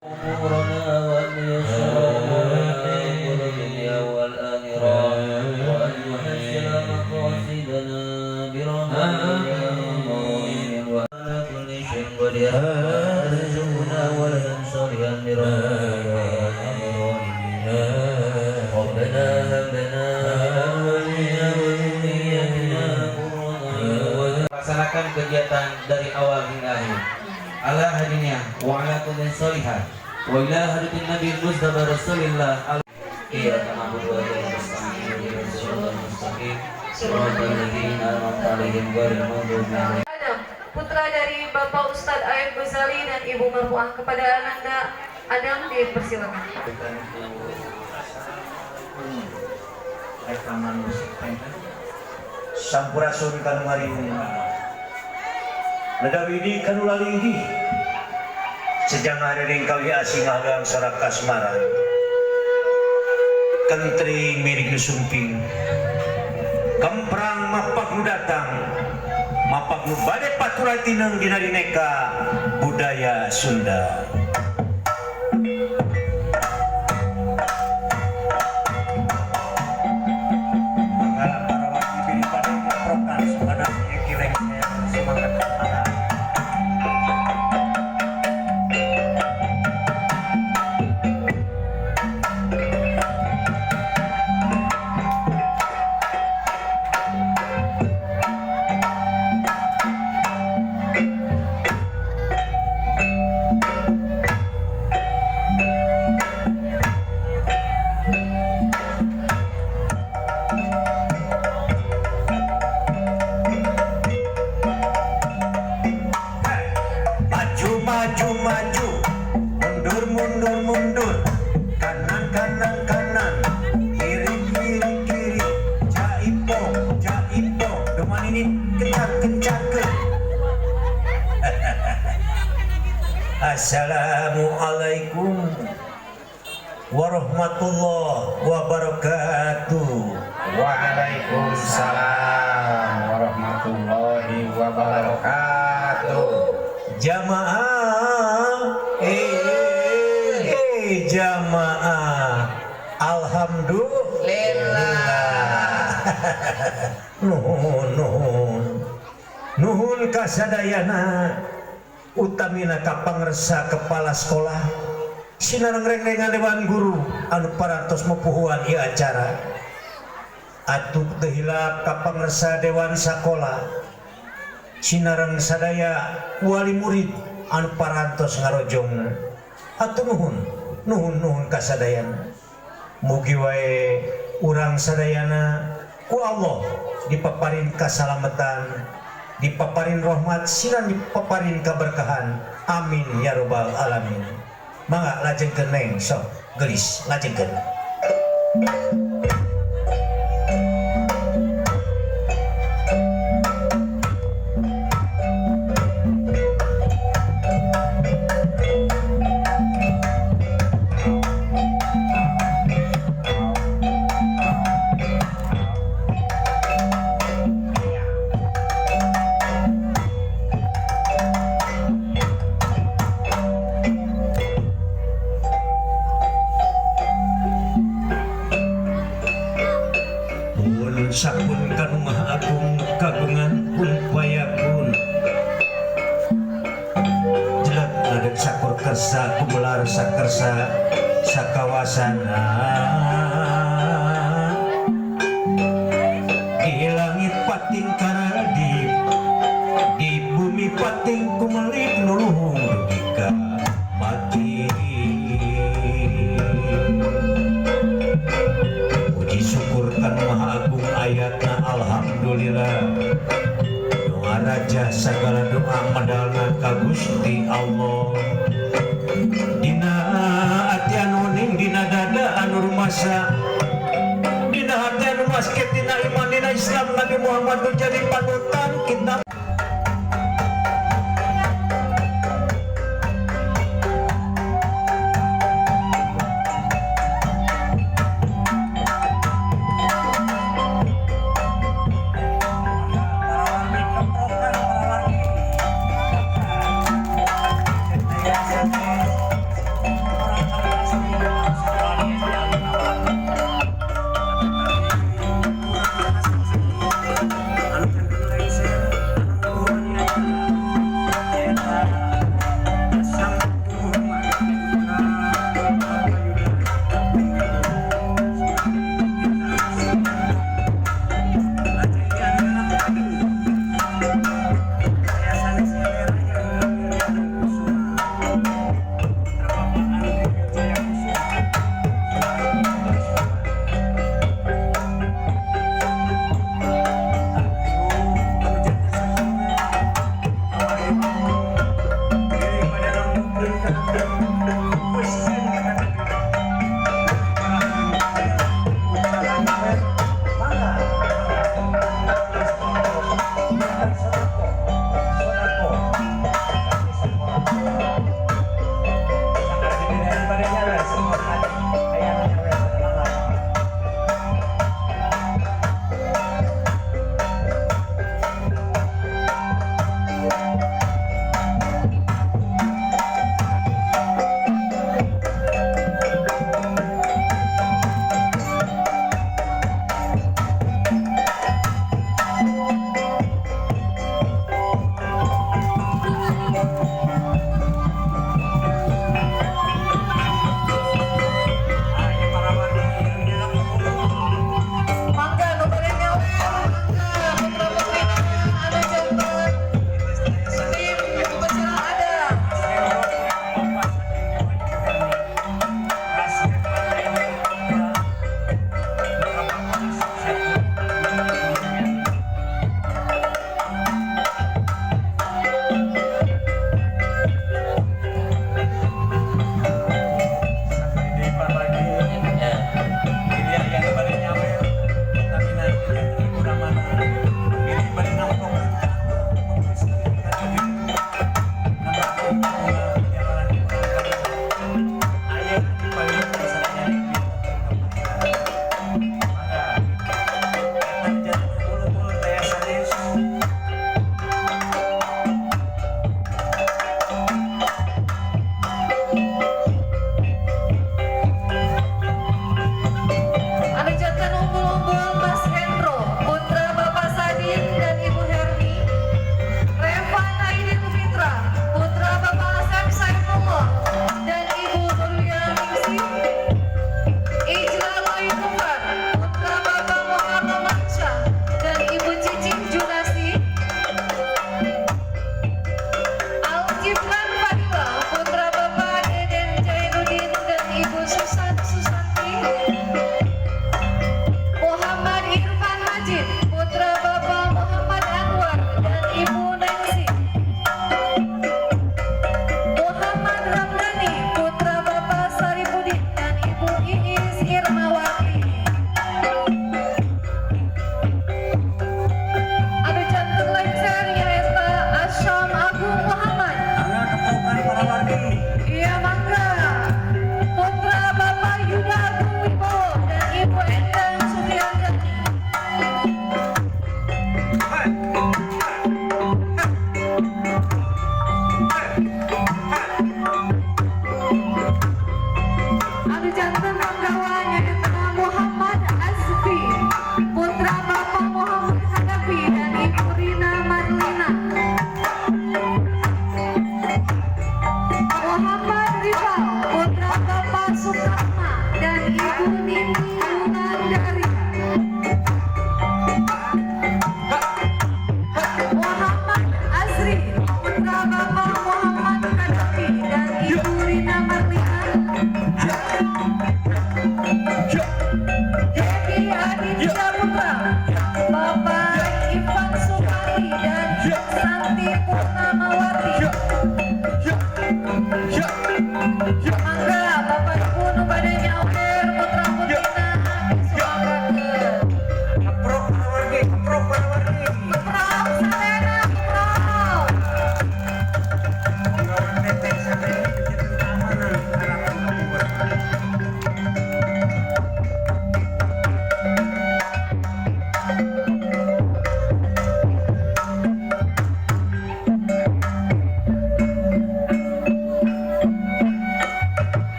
أمورنا وأن ييسر أمورنا أول الدنيا والآخرة وأن يحسن مقاصدنا برحمتك يا أرحم الراحمين وعلى كل شيء قدير وارزقنا ولدا صالحا برحمتك يا أرحم الراحمين. ربنا هب لنا من أزواجنا وذرياتنا قرة أعين. Melaksanakan kegiatan dari awal hingga akhir. Ala hadinya wa ala kulli salihah wa ila hadatin Nabi Mustafa Rasulillah. إياك نعبد وإياك نستعين اهدنا الصراط المستقيم صراط الذين أنعمت عليهم غير المغضوب عليهم. Adam, putra dari Bapak Ustadz Aib Ghazali dan Ibu Marfuah, kepada Ananda Adam dipersilakan. Rekaman musik teh. Sampurasun kanu ngariung. Leda widi kanu lalinggi. Sejang harering kali asing ngahgang sorak kasmaran. Kentring miring nu sumping. Kemprang mapak nu datang. Mapak nu bade paturay tineng dina dineka budaya Sunda. Mangga para wali pilih pada prokan sumana kileng semangat kepala. Maju maju maju, mundur mundur mundur, kanan kanan kanan, kiri kiri kiri, jaipong jaipong, deman ini kencar kencar ke. Assalamualaikum warahmatullahi wabarakatuh. Waalaikumsalam warahmatullahi wabarakatuh. Jamaah, jamaah, alhamdulillah. Nuhun nuhun nuhun kasadayana, utamina ka pangersa kepala sekolah sinareng rengrengan dewan guru anu parantos mepuhuan ieu acara. Atuh teu hilap ka pangersa dewan sakola sinareng sadaya wali murid anu parantos ngarojongna. Atuh nuhun nuhun nuhun kasadayana. Mugi wae urang sadayana ku Allah dipaparin kasalamatan, dipaparin rahmat sinan dipaparin keberkahan. Amin ya robbal alamin. Mangga lajengkeun, Neng, sok gelis lajengkeun. Pun sapun kanu Maha Agung kagungan kun fayakun. Jelek ladeg sakur kersa gumelar sakersa sakawasana. Di langit pating karadip, di bumi pating kumelip nuluhung dugi ka mati. Puji syukur kan Maha Agung ayatna alhamdulillah. Doa raja segala doa medalna ka Gusti Allah. Dina ati anu ning, dina dada anu rumasa, dina hati anu masket, dina iman, dina Islam Nabi Muhammad nu jadi panutan kita. Para warni keprokan, para warni.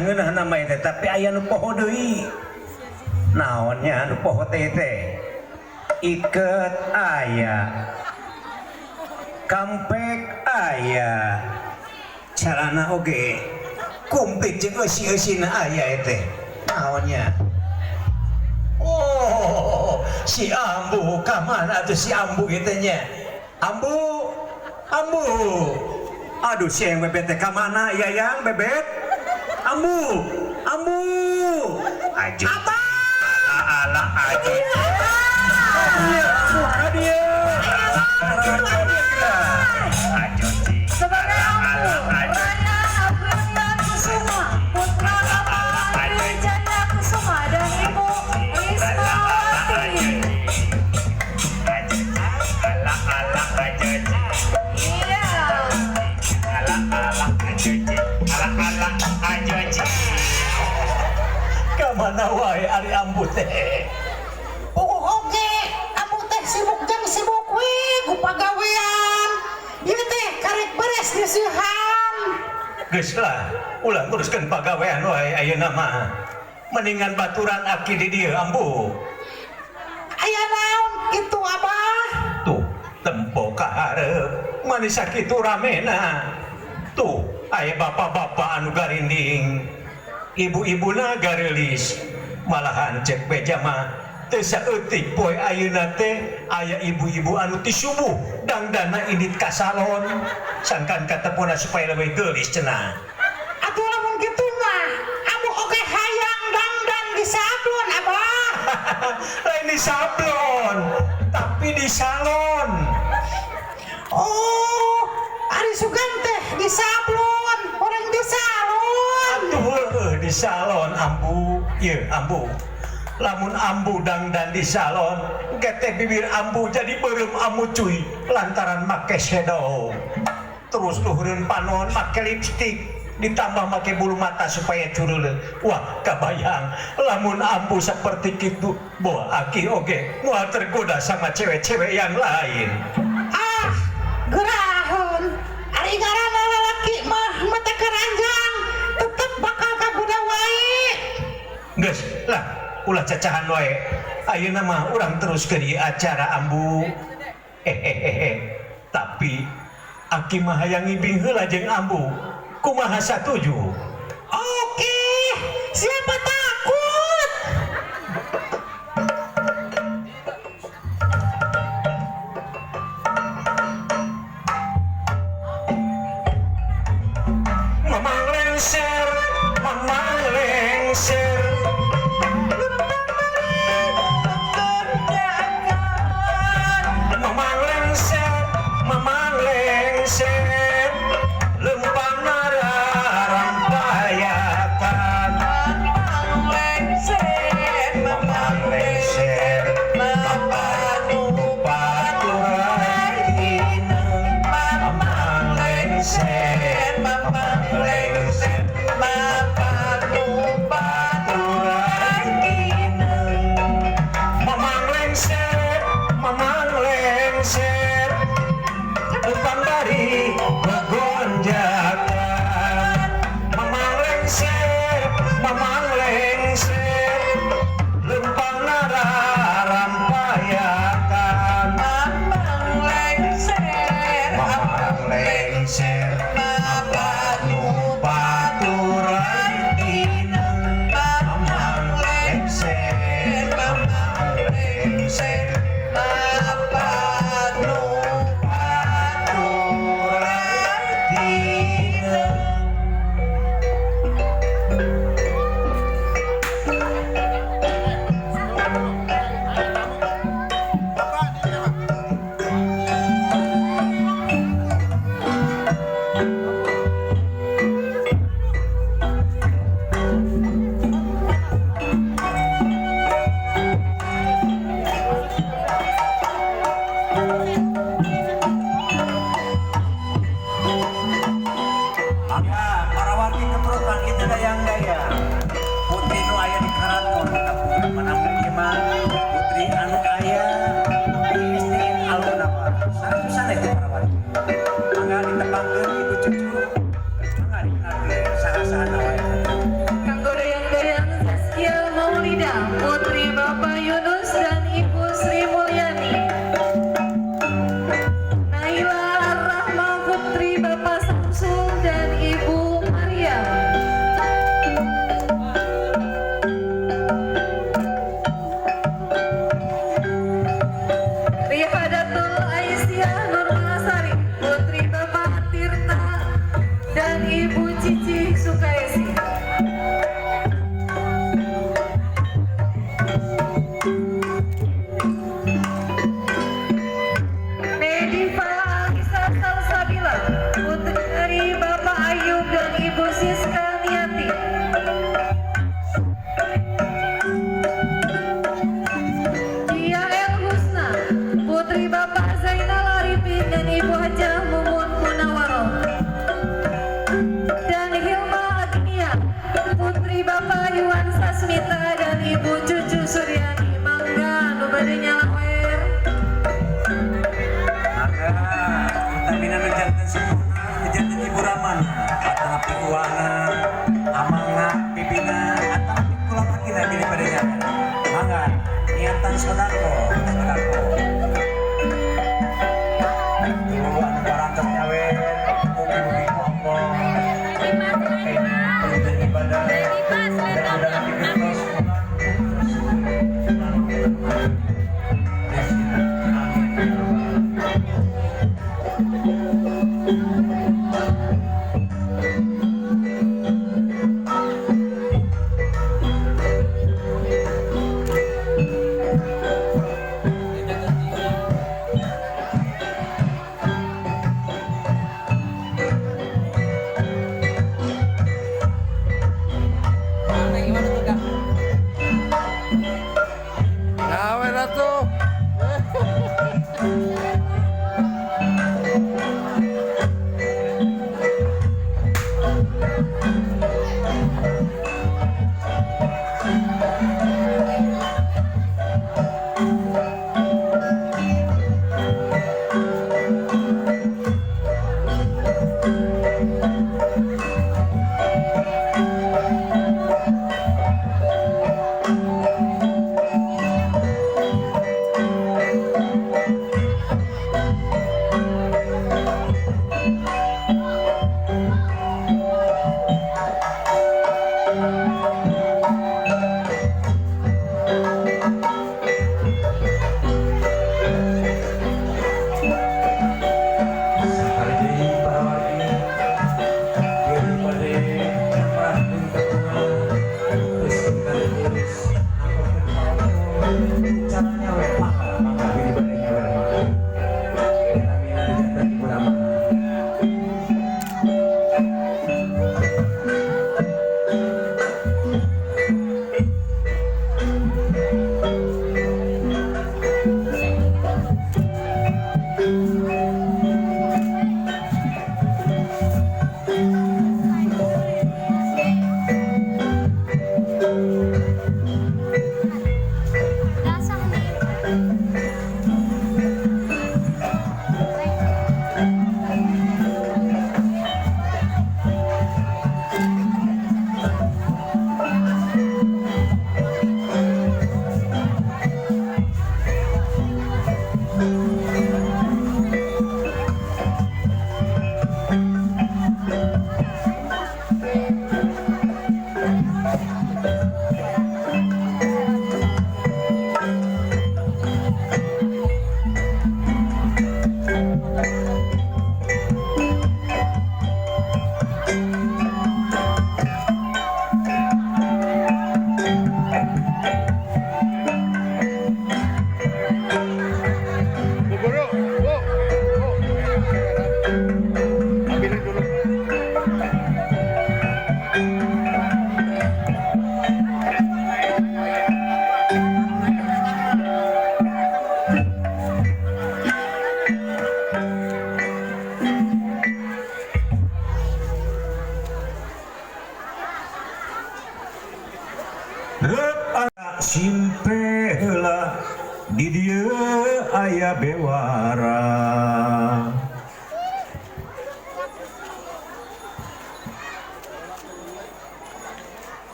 Ngeunah nama teh tapi aya nu poho deui. Naonnya nu poho teh teh? Iket aya. Kampek aya. Calana oge kumplit jeung eusi-eusina aya teh. Naonnya? Oh, si Ambu ka mana atuh si Ambu ieu teh nya? Ambu, Ambu. Aduh, si yang Bebet teh ka mana ya, yang Bebet? Ambu, ambu. Aja. Abah. Alah, aja. Iya, ambu ka dieu. Sebagai ambu, Rana Aprilian Kusuma, putra Bapak Andri Jaya Kusuma dan Ibu Rismawati. Iya. Kamana wae ari ambu teh? Puguh oge, ambu teh sibuk jang sibuk we ku pagawean. Ieu teh karek beres diseuhan. Geus lah, ulah nguruskeun pagawean wae ayeuna mah. Mendingan baturan aki di dieu, ambu. Aya naon kitu, Abah? Tuh, tempo ka hareup, manis sakitu ramena. Tuh, aya bapak-bapak anu garinding. Ibu-ibuna gareulis. Malahan cek beja mah teu saeutik poe ayeuna teh aya ibu-ibu anu ti subuh dangdana indit ka salon sangkan katepona supaya leuwih geulis cenah. Atuh lamun kitu mah, ambu oge hayang dangdan di sablon, Abah. Lain di sablon, tapi di salon. Oh, ari sugan teh di sablon, orang di salon. Atuh heueuh di salon, ambu. Ieu ambu. Lamun ambu dangdan di salon, geteh bibir ambu jadi beureum ambu cuy lantaran make shadow. Terus luhureun panon make lipstick, ditambah make bulu mata supaya cureuleuh. Wah, kabayang lamun ambu seperti kitu, boh aki oge moal tergoda sama cewek-cewek yang lain. Ah, geraheun. Ari ngaranna lalaki mah mata keranjang, tetep bakal kagoda wae. Geus lah, ulah cacahan wae. Ayeuna mah urang teruskeun ieu acara, ambu. Hehehe. Tapi aki mah hayang ngibing heula jeung ambu. Kumaha, satuju? Oke, siapa takut? Mamang lengser, mamang lengser. Mamang lengser, mamang lengser. Lempang narampayakan. Mamang lengser, paturan. Mamang lengser, mamang lengser, paturan. Mamang lengser, mamang lengser. Lempang bari begonjakan. Mamang lengser, mamang lengser. Lempang narampayakan. Mamang lengser, paturan. Mamang lengser, mamang lengser, paturan. Ya, para wargi keperutan itu dayang-dayang. Putri nu aya di karaton kampung mana mah putri anu aya di SDN Al Munawar. Sanes itu para wargi. Mangga ditepangkeun ibu cucu. Mangga dikenalkeun saha-saha wae. Kanggo dayang-dayang Saskia Maulida, putri Bapak Yunus dan Ibu Sri Mulyani. Naila Rahma, putri Bapak Samsul dan Ibu Maria. Rihadatul Aisyah Nurmalasari, putri Bapak Tirta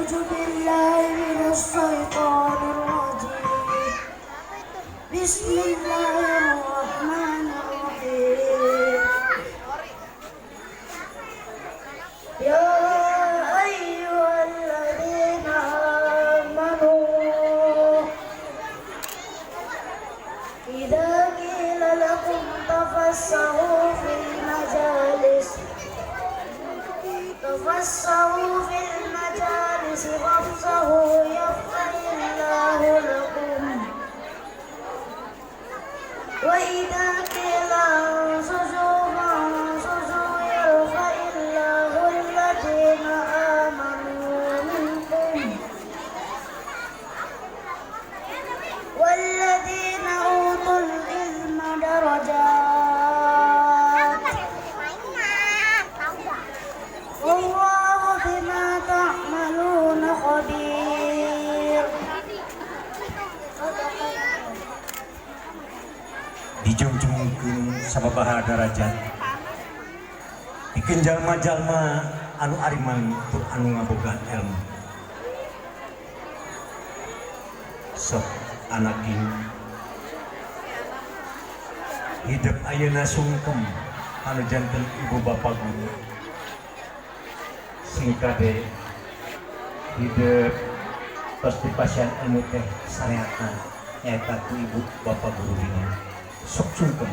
أعوذ بالله من الشيطان الرجيم. بسم الله الرحمن الرحيم. يا أيها الذين آمنوا إذا قيل لكم تفسحوا في المجالس تفسحوا في المجالس فافسحوا يفسح الله لكم، وإذا قيل انشزوا فانشزوا يرفع الله الذين آمنوا منكم والذين أوتوا العلم درجات، والله بما تعملون خبير. صدق الله. Dijungjungkeun sababaraha darajat pikeun jalma-jalma anu ariman tur anu ngabogaan ilmu. Sok anak ing hidup ayeuna sungkem anu janten ibu bapa guru sing kade hidup tos dipasihan ilmu teh sareatna nyaeta ku ibu bapa guru dina. Sok sungkem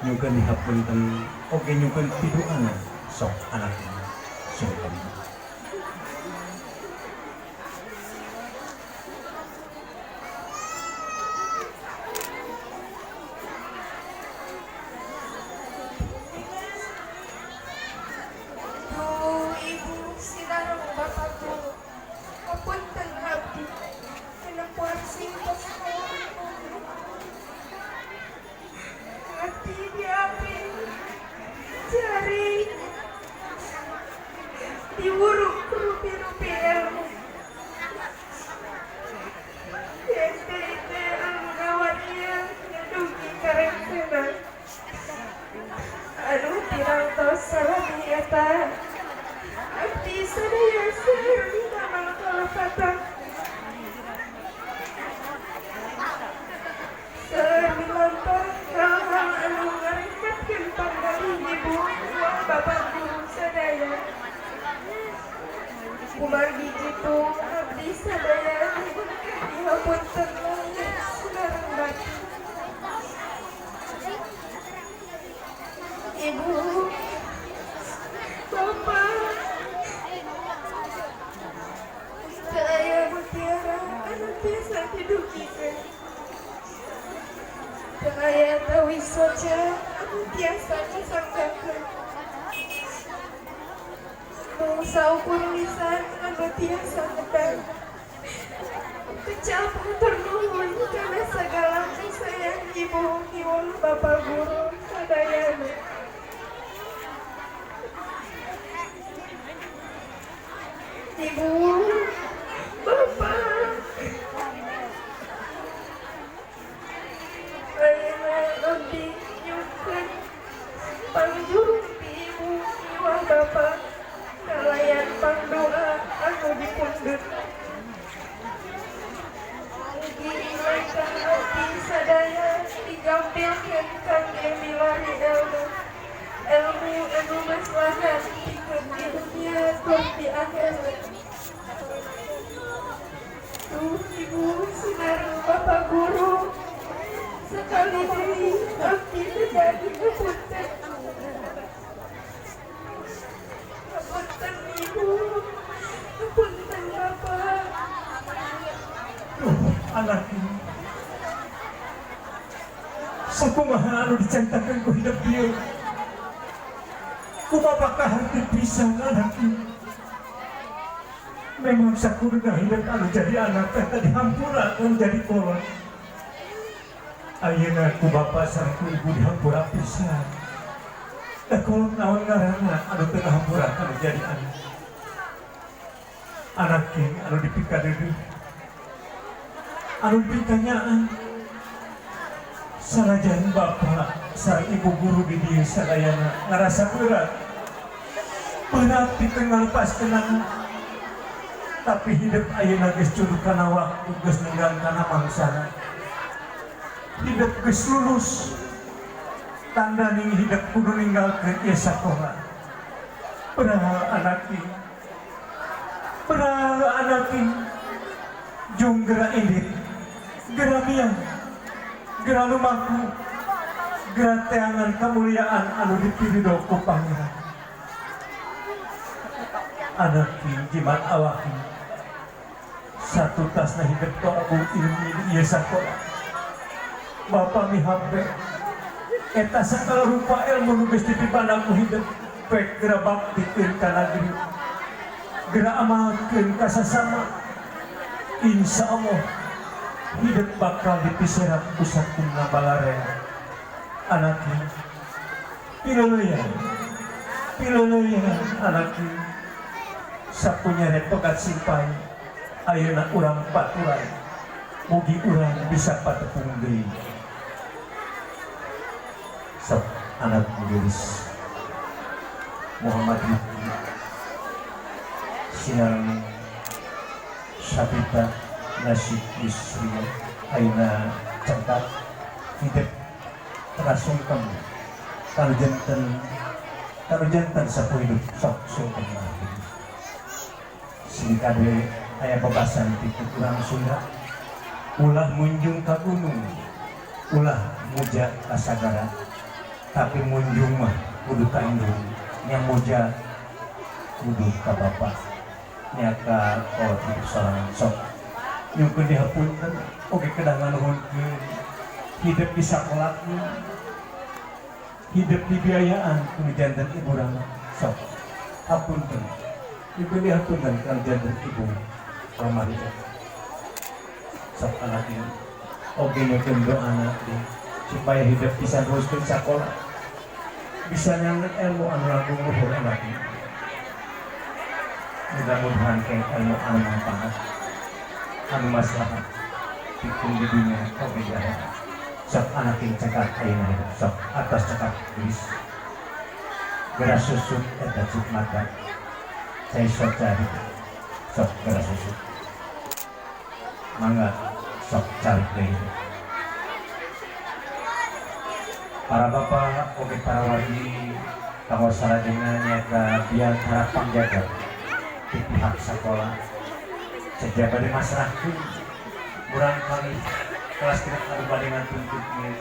nyungkeun dihapunten oge nyungkeun piduana. Sok anak ini sungkem. Duh, Ibu sinareng Bapak Guru, hapunten abdi menempuhan sing tos. Abdi diapi cari diwuruk rupi-rupi ilmu di SDIT Al-Munawariyah nyadugi karengsena anu tinangtos salami eta abdi sadaya seueur damel kalepatan, seueur milampah hal-hal anu ngarepetkeun panggalih ibu uang bapak guru sadaya. Kumargi kitu abdi sadaya nyuhunkeun dihapunten lahir sareng batin. Ibu, Bapak, teu aya mutiara anu tiasa didugikeun. Teu aya tawis soca anu tiasa kasanggakeun. Mung saukur lisan anu tiasa ngedang. Kecap hatur nuhun kana sagala kasayang ibu miwah bapak guru sadayana. Ibu, Bapak, ayeuna abdi nyungkeun pangjurung ti ibu miwah bapak kalayan pangdoa anu dipundhut. Mugi langkah abdi sadaya digampilkeun kangge milari ilmu, ilmu anu maslahat pikeun di dunia tur di akhirat. Duh Ibu sinareng Bapak Guru, sekali deui abdi teu jadi hapunten. Hapunten Ibu, hapunten Bapak. Duh, anak ini sakumaha anu dicaritakeun ku hidup ieu, kumaha kaharti pisan anak ini. Memang sakuduna hidup anu jadi anak teh tadi hampura anu jadi kolot. Ayeuna ku bapak sareng ku ibu dihampura pisan. Da kolot naon ngaranna anu teu ngahampura anu jadi anak. Anak king anu dipikadeudeuh, anu dipikanyaan. Sanajan bapak sareng ibu guru di dieu sadayana ngarasa berat, berat pikeun ngalepaskeun anak. Tapi hidup ayeuna geus cunduk kana waktu, geus nenggang kana mangsana. Hidup geus lulus. Tanda ning hidup kudu ninggalkeun ieu sakola. Padahal anak ieu, padahal anak ieu jung gera indit, gera miang, gera lumaku, gera teangan kemuliaan anu dipirido ku Pangeran. Anak ieu jimat awak ieu. Satu tasna hidup tolabul ilmi di ieu sakola. Bapa mihape eta sagala rupa ilmu nu geus dipipandang ku hidup pek gera baktikeun ka nagri, gera amalkeun ka sasama. Insya Allah hidup bakal dipiserat ku sakumna balarea. Anak ieu pileuleuyan, pileuleuyan anak ieu. Sapunya pegat simpai ayeuna urang paturan, mugi urang bisa patepung deui. Sok anak gelis Muhammad Rifki Sinareng Sabita Nasib Yusria ayeuna cengkak hidup terasungkem kalujanten, kalujanten sapu hidup. Sok sungkem sing kade aya bebasan ti urang Sunda, ulah munjung ka gunung, ulah muja ka sagara, tapi munjung mah kudu ka indung nya, muja kudu ka bapa nya, ka kolot hidup sorangan. Sok nyungkeun dihapunten oge kedah nganuhunkeun hidup di sakolahkeun, hidup di biayaan kudu janten ibu rama. Sok hapunten, nyungkeun dihapunten kana janten ibu Ramaria. Sok anak ini oge nyungkeun doana supaya hidup bisa teruskeun sakola, bisa nyanget ilmu anu langkung luhur. Anak ini mudah-mudahan keng ilmu anu manfaat, anu maslahat pikeun di dunia oge di akhirat. Sok anak yang cekak ayeuna hidup, sok atas cekak gelis geura susut eta cik mata cai soca hidup. Sok geura susut, mangga sok calik deui hidup. Para bapak oge para wargi kanggo salajengna nyaeta biantara pangjaga di pihak sekolah seja bade masrahkeun murang kali kelas genep anu bade ngatuntutkeun.